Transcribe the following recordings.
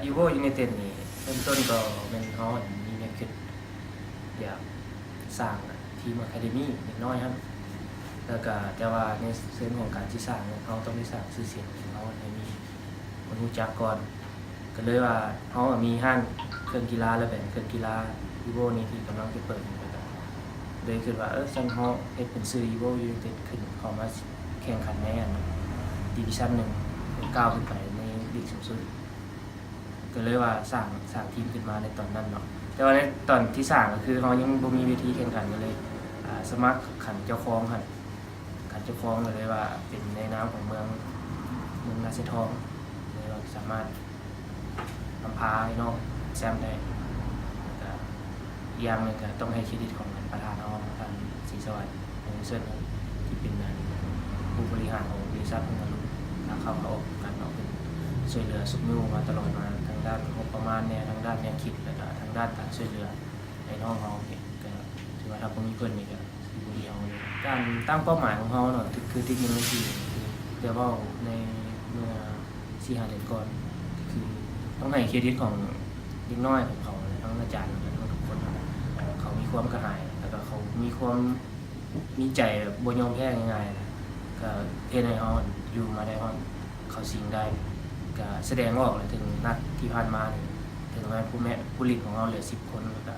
Evo United ນີ້ເລີ່ມຕົ້ນກໍແມ່ນເຮົາມີແນວຄິດຢາກສ້າງທີມ Academy ເດັກນ້ອຍຫັ້ນ ແລ້ວກະ ແຕ່ວ່າໃນເຊີງຂອງການຊິສ້າງ ເຮົາຕ້ອງໄດ້ສ້າງຊື່ສຽງຂອງເຮົາໃຫ້ມີຄົນຮູ້ຈັກກ່ອນ ກໍເລີຍວ່າເຮົາມີຮ້ານເຄື່ອງກິລາ ແລະ ແບຣນເຄື່ອງກິລາ Evo ນີ້ທີ່ກຳລັງຈະເປີດນີ້ ກໍເລີຍຄິດວ່າ ເອີ ຊັ້ນເຮົາເຮັດເປັນຊື່ Evo United ຂຶ້ນ ເຂົ້າມາແຂ່ງຂັນໃນອັນ Division ໜຶ່ງ ກ້າວຂຶ້ນໄປໃນລີກສູງສຸດ ກໍເລີຍວ່າສ້າງ ສ້າງທີມຂຶ້ນມາໃນຕອນນັ້ນເນາະ ແຕ່ວ່າໃນຕອນທີ່ສ້າງກໍຄືເຮົາຍັງບໍ່ມີເວທີແຂ່ງຂັນ ກໍເລີຍ ອ່າ ສະໝັກຂັນເຈົ້າຄອງຫັ້ນ ຂັນເຈົ້າຄອງກໍເລີຍວ່າເປັນໃນນາມຂອງເມືອງ ເມືອງນາຊາຍທອງ ເລີຍວ່າສາມາດນຳພາໃຫ້ນ້ອງແຊ້ມໄດ້ ແລ້ວກະ ອີກຢ່າງໜຶ່ງກໍຕ້ອງໃຫ້ເຄຣດິດຂອງປະທານເຮົາ ທ່ານ ສີສະຫວັດ ວົງເສີດ ທີ່ເປັນ ອັນ ຜູ້ບໍລິຫານຂອງບໍລິສັດເພິ່ນນະ ລາວເຂົ້າມາອອກກັນເນາະ ເພິ່ນຊ່ວຍເຫຼືອຊຸກຍູ້ມາຕະຫຼອດມາ ທາງດ້ານງົບປະມານແດ່ ທາງດ້ານແນວຄິດ ແລ້ວກະທາງດ້ານການຊ່ວຍເຫຼືອໃຫ້ນ້ອງເຮົານີ້ ກໍຖືວ່າຖ້າບໍ່ມີເພິ່ນນີ້ກໍຊິບໍ່ມີເຮົາເລີຍ. ການຕັ້ງເປົ້າໝາຍຂອງເຮົາເນາະ ຄືຕິດໜຶ່ງໃນສີ່ ຄືໄດ້ເວົ້າໃນເມື່ອສີ່ຫ້າເດືອນກ່ອນ ຄືຕ້ອງໃຫ້ເຄຣດິດຂອງເດັກນ້ອຍຂອງເຂົາ ແລະ ທັງອາຈານ ແລະ ທັງທຸກຄົນ ເຂົາມີຄວາມກະຫາຍ ແລ້ວກໍເຂົາມີຄວາມ ມີໃຈແບບບໍ່ຍອມແພ້ງ່າຍໆນະ ກໍເຮັດໃຫ້ເຮົາຢູ່ມາໄດ້ຮອດເຂົ້າຊິງໄດ້ ກໍສະແດງອອກແຫຼະ ເຖິງນັດທີ່ຜ່ານມານີ້ ເຖິງແມ່ນຜູ້ແມ່ ຜູ້ຫຼິ້ນຂອງເຮົາເຫຼືອສິບຄົນ ແລ້ວກໍ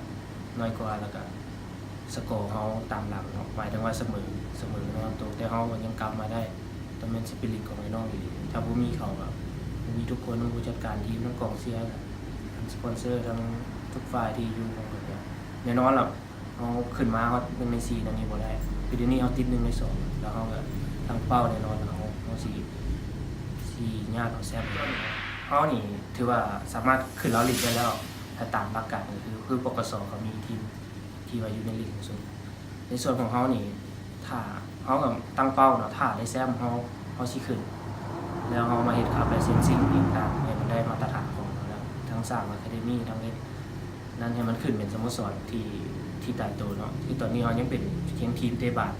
ນ້ອຍກວ່າ ແລ້ວກໍສະກໍເຮົາຕາມຫຼັງເນາະ ໝາຍເຖິງວ່າສະເໝີ ສະເໝີໃນຮອບໂຕ ແຕ່ເຮົາກໍຍັງກັບມາໄດ້ ກໍແມ່ນສະປິລິດຂອງໄອ້ນ້ອງອີ່ຫຼີ ຖ້າບໍ່ມີເຂົາກໍບໍ່ມີທຸກຄົນ ທັງຜູ້ຈັດການທີມ ທັງກອງເຊຍ ທັງສະປອນເຊີ ທັງທຸກຝ່າຍທີ່ຢູ່ ແນ່ນອນແລ້ວ ເຮົາຂຶ້ນມາຮອດໜຶ່ງໃນສີ່ນັ້ນນີ້ບໍ່ໄດ້ ຄືດຽວນີ້ເຮົາຕິດໜຶ່ງໃນສອງ ແລ້ວເຮົາກໍຕັ້ງເປົ້າແນ່ນອນ ເຮົາ ເຮົາຊິ ຊິຍາດເອົາແຊ້ມ. ເຮົານີ້ຖືວ່າສາມາດຂຶ້ນລາວລີກໄດ້ແລ້ວ ຖ້າຕາມຫຼັກການກໍຄື ຄື ປກສ ເຂົາມີທີມທີ່ວ່າຢູ່ໃນລີກສູງສຸດ. ໃນສ່ວນຂອງເຮົານີ້ ຖ້າເຮົາກໍຕັ້ງເປົ້າເນາະ ຖ້າໄດ້ແຊ້ມ ເຮົາ ເຮົາຊິຂຶ້ນ ແລ້ວເຮົາມາເຮັດຄັບໄລເຊັນຊິງອີກຕ່າງ ໃຫ້ມັນໄດ້ມາດຕະຖານຂອງເຮົາ ແລ້ວທັງສ້າງອາຄາເດມີ ທັງເຮັດ ນັ້ນໃຫ້ມັນຂຶ້ນເປັນສະໂມສອນທີ່ ທີ່ຕາຍໂຕເນາະ ຄືຕອນນີ້ເຮົາຍັງເປັນພຽງທີມເຕະບານ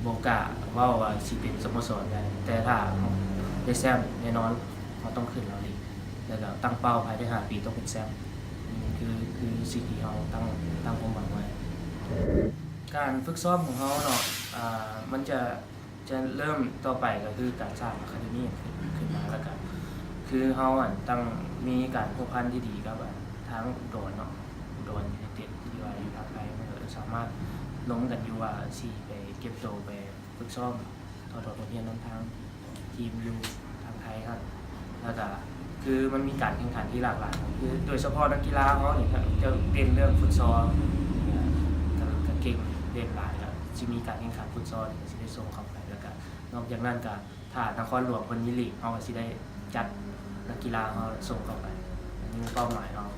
ບໍ່ກ້າເວົ້າວ່າຊິເປັນສະໂມສອນໄດ້ ແຕ່ຖ້າເຮົາໄດ້ແຊ້ມແນ່ນອນ ເຮົາຕ້ອງຂຶ້ນລາວລີກ ແລ້ວກໍຕັ້ງເປົ້າພາຍໃນຫ້າປີຕ້ອງເປັນແຊ້ມ ນີ້ຄື ຄືສິ່ງທີ່ເຮົາຕັ້ງ ຕັ້ງຄວາມຫວັງໄວ້. ການຝຶກຊ້ອມຂອງເຮົາເນາະ ອ່າ ມັນຈະ ຈະເລີ່ມຕໍ່ໄປກໍຄືການສ້າງອາຄາເດມີຂຶ້ນ ຂຶ້ນມາ ແລ້ວກໍຄືເຮົາ ອັນ ຕ້ອງມີການພົວພັນທີ່ດີກັບ ອັນ ທາງອຸດອນເນາະ ອຸດອນຢູໄນເຕັດ ທີ່ວ່າຢູ່ພາກໃຕ້ ມັນກໍສາມາດລົມກັນຢູ່ວ່າຊິໄປເກັບໂຕໄປຝຶກຊ້ອມ ຖອດ ຖອດບົດຮຽນນຳທາງທີມຢູ່ທາງໄທຫັ້ນ ແລ້ວກໍຄືມັນມີການແຂ່ງຂັນທີ່ຫຼາກຫຼາຍ ຄືໂດຍສະເພາະນັກກິລາເຮົານີ້ ຈະເດັ່ນເລື່ອງຟຸດຊອລ ກໍ ກໍເກັ່ງເດັ່ນຫຼາຍ ແລ້ວຊິມີການແຂ່ງຂັນຟຸດຊອລ ກໍຊິໄດ້ສົ່ງເຂົ້າໄປ ແລ້ວກໍ ນອກຈາກນັ້ນກໍຖ້ານະຄອນຫຼວງເພິ່ນມີລີກ ເຮົາກໍຊິໄດ້ຈັດນັກກິລາເຮົາສົ່ງເຂົ້າໄປ ອັນນີ້ເປົ້າໝາຍເຮົາ.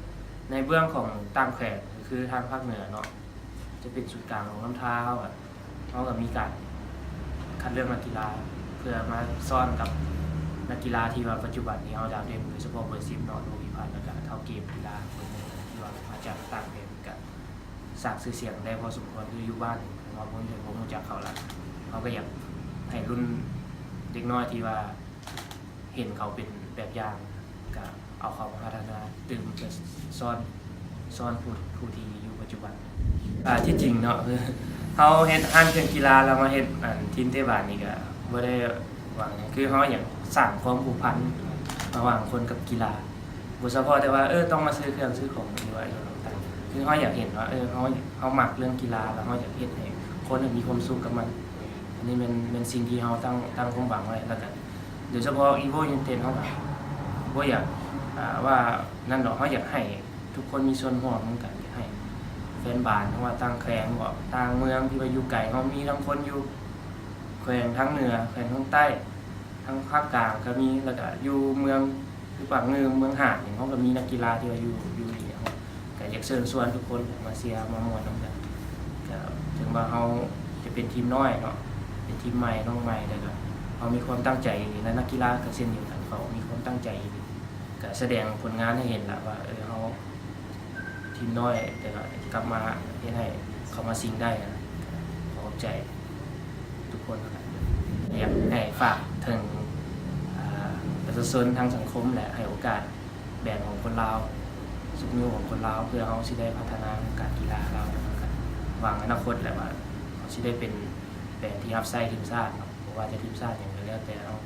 ໃນເບື້ອງຂອງຕ່າງແຂວງ ກໍຄືທາງພາກເໜືອເນາະ ຈະເປັນສູນກາງຂອງນ້ຳທາ ເຮົາກໍ ເຮົາກໍມີການຄັດເລືອກນັກກິລາ ເພື່ອມາຊ້ອນກັບນັກກິລາທີ່ວ່າປັດຈຸບັນນີ້ເຮົາດາວເດັ່ນ ໂດຍສະເພາະເບີສິບເນາະ ໂນວິພັດ ແລ້ວກໍທ້າວເກມ ກິລາຄົນໜຶ່ງທີ່ວ່າມາຈາກຕ່າງແດນ ກໍ ສ້າງຊື່ສຽງໄດ້ພໍສົມຄວນ ຄືຢູ່ບ້ານເຮົາບໍ່ມີໃຜບໍ່ຮູ້ຈັກເຂົາລະ ເຮົາກໍຢາກໃຫ້ລຸ້ນເດັກນ້ອຍທີ່ວ່າເຫັນເຂົາເປັນແບບຢ່າງ ກໍເອົາເຂົາມາພັດທະນາຕື່ມ ເພື່ອສອນ ສອນຜູ້ ຜູ້ທີ່ຢູ່ປັດຈຸບັນ. ອ່າ ທີ່ຈິງເນາະ ຄືເຮົາເຮັດຮ້ານເຄື່ອງກິລາ ແລ້ວມາເຮັດ ອັນ ທີມເຕະບານນີ້ ກໍບໍ່ໄດ້ຫວັງຫຍັງ ຄືເຮົາຢາກສ້າງຄວາມຜູກພັນລະຫວ່າງຄົນກັບກິລາ. ບໍ່ສະເພາະແຕ່ວ່າ ເອີ ຕ້ອງມາຊື້ເຄື່ອງຊື້ຂອງ ຫຼືວ່າອີ່ຫຍັງຕ່າງໆ ຄືເຮົາຢາກເຫັນວ່າ ເອີ ເຮົາ ເຮົາມັກເລື່ອງກິລາ ແລ້ວເຮົາຢາກເຮັດໃຫ້ຄົນມີຄວາມສຸກກັບມັນ. ອັນນີ້ແມ່ນ ແມ່ນສິ່ງທີ່ເຮົາຕັ້ງ ຕັ້ງຄວາມຫວັງໄວ້ ແລ້ວກໍໂດຍສະເພາະ Evo United ເຮົາກໍບໍ່ຢາກ ອ່າ ວ່ານັ້ນດອກ ເຮົາຢາກໃຫ້ທຸກຄົນມີສ່ວນຮ່ວມນຳກັນ ຢາກໃຫ້ແຟນບານ ເພາະວ່າຕ່າງແຂວງບໍ ຕ່າງເມືອງທີ່ວ່າຢູ່ໄກ ເຮົາມີທັງຄົນຢູ່ແຂວງທາງເໜືອ ແຂວງທາງໃຕ້ ທາງພາກກາງກໍມີ ແລ້ວກະຢູ່ເມືອງຄືປາກງື່ມ ເມືອງຫາດຫຍັງ ເຮົາກໍມີນັກກິລາທີ່ວ່າຢູ່ ຢູ່ນີ້ ເຮົາກະຢາກເຊີນຊວນທຸກຄົນມາເຊຍມາມ່ວນນຳກັນ. ກະເຖິງວ່າເຮົາຈະເປັນທີມນ້ອຍເນາະ ເປັນທີມໃໝ່ ນ້ອງໃໝ່ ແຕ່ກະເຮົາມີຄວາມຕັ້ງໃຈອີ່ຫຼີ ແລະ ນັກກິລາກໍເຊັ່ນດຽວກັນ ເຂົາມີຄວາມຕັ້ງໃຈອີ່ຫຼີ ກະສະແດງຜົນງານໃຫ້ເຫັນລະວ່າ ເອີ ເຮົາ ທີມນ້ອຍ ແຕ່ວ່າກັບມາເຮັດໃຫ້ເຂົ້າມາຊິງໄດ້ນະ. ຂໍຂອບໃຈທຸກຄົນນະ. ຢາກໃຫ້ຝາກເຖິງ ອ່າ ປະຊາຊົນທາງສັງຄົມ ແລະ ໃຫ້ໂອກາດ ແບນຂອງຄົນລາວ ຊຸກຍູ້ຂອງຄົນລາວ ເພື່ອເຮົາຊິໄດ້ພັດທະນາການກິລາລາວ ແລ້ວກໍຫວັງອະນາຄົດແຫຼະວ່າເຮົາຊິໄດ້ເປັນແບນທີ່ຮັບໃຊ້ທີມຊາດເນາະ ບໍ່ວ່າຈະທີມຊາດຫຍັງກໍແລ້ວແຕ່ ເຮົາ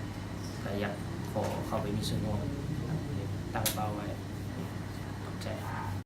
ກໍຢາກຂໍເຂົ້າໄປມີສ່ວນຮ່ວມ ຕັ້ງເປົ້າໄວ້. ຂອບໃຈ.